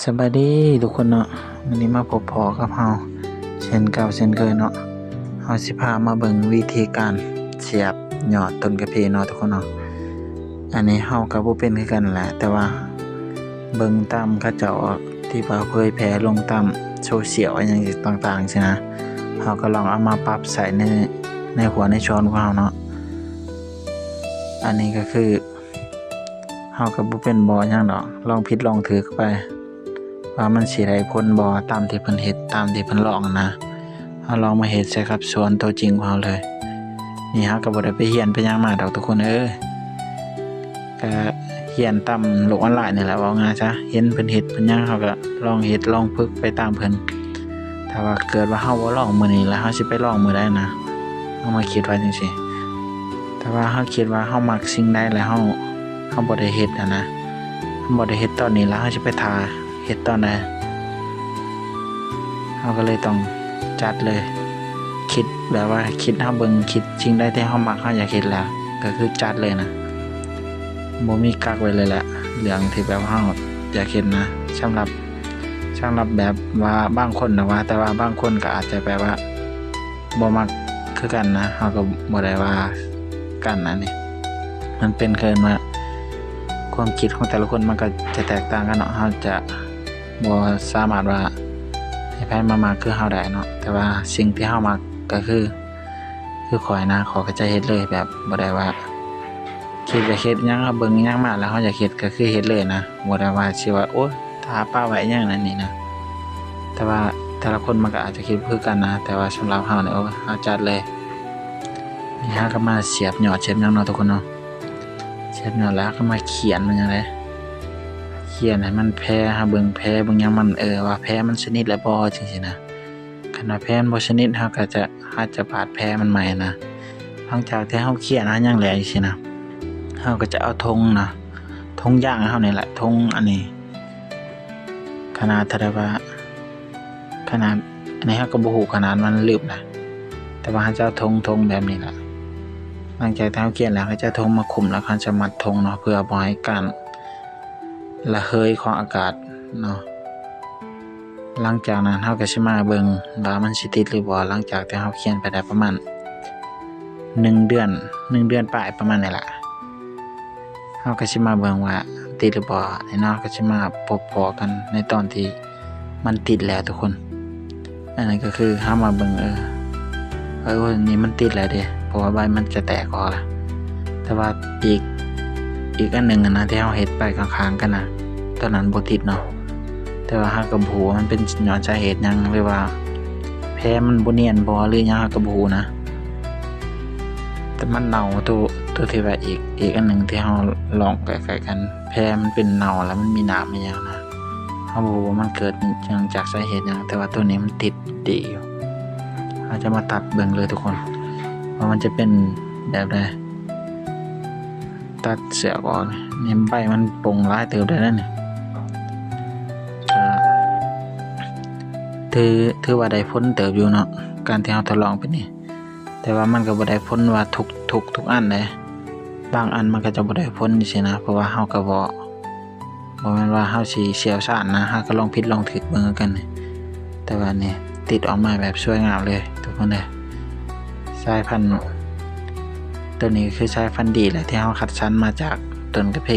ສະບາຍດີທຸກຄົນເນາະ, ມື້ນີ້ມາພົບພໍ້ກັບເຮົາເຊັ່ນເກົ່າເຊັ່ນເຄີຍເນາະ. ເຮົາຊິພາມາເບິ່ງວິທີການສຽບຍອດຕົ້ນກາເຟເນາະທຸກຄົນເນາະ. ອັນນີ້ເຮົາກໍບໍ່ເປັນຄືກັນແຫຼະ, ແຕ່ວ່າເບິ່ງຕາມເຂົາເຈົ້າທີ່ວ່າເຜີຍແຜ່ລົງຕາມໂຊຊຽວອີ່ຫຍັງຕ່າງໆຊີ້ນະ, ເຮົາກໍລອງເອົາມາປັບໃຊ້ໃນ ໃນຫົວໃນສວນຂອງເຮົາເນາະ. ອັນນີ້ກໍຄື ເຮົາກໍບໍ່ເປັນບໍ່ຫຍັງດອກ, ລອງຜິດລອງຖືກໄປ ວ່າມັນຊິໄດ້ຜົນບໍ່ ຕາມທີ່ເພິ່ນເຮັດ ຕາມທີ່ເພິ່ນລອງນະ. ເຮົາລອງມາເຮັດໃສ່ກັບສວນໂຕຈິງຂອງເຮົາເລີຍ. ນີ້ເຮົາກໍບໍ່ໄດ້ໄປຮຽນໄປຫຍັງມາດອກທຸກຄົນເອີຍ, ກໍຮຽນຕາມໂລກອອນລາຍນີ້ແຫຼະ ເວົ້າງ່າຍຊະ. ເຫັນເພິ່ນເຮັດເພິ່ນຫຍັງ ເຮົາກໍລອງເຮັດລອງຝຶກໄປຕາມເພິ່ນ. ຖ້າວ່າເກີດວ່າເຮົາບໍ່ລອງມື້ນີ້ ແລ້ວເຮົາຊິໄປລອງມື້ໃດນະ? ເຮົາມາຄິດວ່າຈັ່ງຊີ້. ຖ້າວ່າເຮົາຄິດວ່າເຮົາມັກສິ່ງໃດ ແລ້ວເຮົາ ເຮົາບໍ່ໄດ້ເຮັດຫັ້ນນະ, ເຮົາບໍ່ໄດ້ເຮັດຕອນນີ້ ແລ້ວເຮົາຊິໄປຖ້າເຮັດຕອນໃດ? ເຮົາກໍເລີຍຕ້ອງຈັດເລີຍ, ຄິດແບບວ່າຄິດ ເຮົາເບິ່ງ ຄິດສິ່ງໃດທີ່ເຮົາມັກ ເຮົາຢາກເຮັດ ແລ້ວກໍຄືຈັດເລີຍນະ, ບໍ່ມີກັກໄວ້ເລີຍແຫຼະ ເລື່ອງທີ່ແບບເຮົາຢາກເຮັດນະ. ສຳລັບ ສຳລັບແບບວ່າບາງຄົນນະວ່າ, ແຕ່ວ່າບາງຄົນກໍອາດຈະແບບວ່າບໍ່ມັກຄືກັນນະ, ເຮົາກໍບໍ່ໄດ້ວ່າກັນ. ອັນນີ້ມັນເປັນ ເອີ້ນວ່າຄວາມຄິດຂອງແຕ່ລະຄົນມັນກໍຈະແຕກຕ່າງກັນເນາະ, ເຮົາຈະບໍ່ສາມາດວ່າໃຫ້ໃຜມາມັກຄືເຮົາໄດ້ເນາະ. ແຕ່ວ່າສິ່ງທີ່ເຮົາມັກກໍຄື ຄືຂ້ອຍນະ ຂ້ອຍກໍຈະເຮັດເລີຍ, ແບບບໍ່ໄດ້ວ່າຄິດຢາກເຮັດຫຍັງ ເຮົາເບິ່ງຫຍັງມາແລ້ວເຮົາຢາກເຮັດ ກໍຄືເຮັດເລີຍນະ, ບໍ່ໄດ້ວ່າຊິວ່າ ໂອ້ຍ ຖ້າປະໄວ້ຫຍັງນັ້ນນີ້ນະ. ແຕ່ວ່າແຕ່ລະຄົນມັນກໍອາດຈະຄິດບໍ່ຄືກັນນະ, ແຕ່ວ່າສຳລັບເຮົານີ້ ໂອ້ຍ ເຮົາຈັດເລີຍ. ນີ້ເຮົາກໍມາສຽບຍອດສຽບຫຍັງເນາະທຸກຄົນເນາະ, ສຽບຍອດແລ້ວເຮົາກໍມາຂຽນມັນຫຍັງເດ້, ຂຽນໃຫ້ມັນແພ ເຮົາເບິ່ງແພເບິ່ງຫຍັງມັນ ເອີ ວ່າແພມັນສະໜິດແລ້ວບໍ່ ຈັ່ງຊີ້ນະ. ຄັນວ່າແພມັນບໍ່ສະໜິດ ເຮົາກໍຈະ ເຮົາຈະປາດແພມັນໃໝ່ນະ. ຫຼັງຈາກທີ່ເຮົາຂຽນຫາຫຍັງແລ້ວຈັ່ງຊີ້ນະ, ເຮົາກໍຈະເອົາຖົງນະ, ຖົງຢາງເຮົານີ້ແຫຼະ, ຖົງອັນນີ້ ຂະໜາດເທົ່າໃດວະ, ຂະໜາດ ອັນນີ້ເຮົາກໍບໍ່ຮູ້ຂະໜາດມັນລືມນະ, ແຕ່ວ່າເຮົາຈະເອົາຖົງ ຖົງແບບນີ້ແຫຼະ. ຫຼັງຈາກທີ່ເຮົາຂຽນແລ້ວ ເຮົາຈະເອົາຖົງມາຄຸມ ແລ້ວເຮົາຈະມັດຖົງເນາະ ເພື່ອບໍ່ໃຫ້ການ ລະເຫີຍຂອງອາກາດເນາະ. ຫຼັງຈາກນັ້ນເຮົາກໍຊິມາເບິ່ງວ່າມັນຊິຕິດຫຼືບໍ່. ຫຼັງຈາກທີ່ເຮົາຂຽນໄປໄດ້ປະມານໜຶ່ງເດືອນ ໜຶ່ງເດືອນປາຍປະມານນີ້ລະ, ເຮົາກໍຊິມາເບິ່ງວ່າຕິດຫຼືບໍ່. ແນ່ນອນ ເຮົາກໍຊິມາພົບພໍ້ກັນໃນຕອນທີ່ ມັນຕິດແລ້ວທຸກຄົນ. ອັນນັ້ນກໍຄືເຮົາມາເບິ່ງ ເອີ ເອີ ນີ້ມັນຕິດແລ້ວເດ້ ເພາະວ່າໃບມັນຈະແຕກອອກລະ. ແຕ່ວ່າອີກ ອີກອັນໜຶ່ງຫັ້ນນະ ທີ່ເຮົາເຮັດໄປຂ້າງໆກັນນະ ຕອນນັ້ນບໍ່ຕິດເນາະ. ແຕ່ວ່າເຮົາກໍບໍ່ຮູ້ວ່າມັນເປັນຍ້ອນສາເຫດຫຍັງ ຫຼືວ່າແພມັນບໍ່ນຽນບໍ່ ຫຼືຫຍັງ ເຮົາກໍບໍ່ຮູ້ນະ. ແຕ່ມັນເນົ່າ ໂຕ ໂຕທີ່ວ່າອີກ ອີກອັນໜຶ່ງທີ່ເຮົາລອງໃກ້ໆກັນ ແພມັນເປັນເນົ່າ ແລ້ວມັນມີໜາມອີ່ຫຍັງນະ. ເຮົາບໍ່ຮູ້ວ່າມັນເກີດເນື່ອງຈາກສາເຫດຫຍັງ ແຕ່ວ່າໂຕນີ້ມັນຕິດດີຢູ່. ເຮົາຈະມາຕັດເບິ່ງເລີຍທຸກຄົນ ວ່າມັນຈະເປັນແບບໃດ. ຕັດເຊືອກອອກ ນີ້ໃບມັນປົ່ງຫຼາຍເຕີບໄດ້ແລ້ວນີ້. ກໍຖື ຖືວ່າໄດ້ຜົນເຕີບຢູ່ເນາະ ການທີ່ເຮົາທົດລອງໄປນີ້. ແຕ່ວ່າມັນກໍບໍ່ໄດ້ຜົນວ່າທຸກ ທຸກ ທຸກອັນເດ້. ບາງອັນມັນກໍຈະບໍ່ໄດ້ຜົນຊີ້ນະ ເພາະວ່າເຮົາກໍບໍ່ ບໍ່ແມ່ນວ່າເຮົາຊິຊ່ຽວຊານນະ, ເຮົາກໍລອງຜິດລອງຖືກເບິ່ງຄືກັນ. ແຕ່ວ່ານີ້ຕິດອອກມາແບບສວຍງາມເລີຍທຸກຄົນເດີ. ສາຍພັນ ໂຕນີ້ຄືສາຍພັນດີແຫຼະ ທີ່ເຮົາຄັດສັນມາຈາກຕົ້ນກາເຟ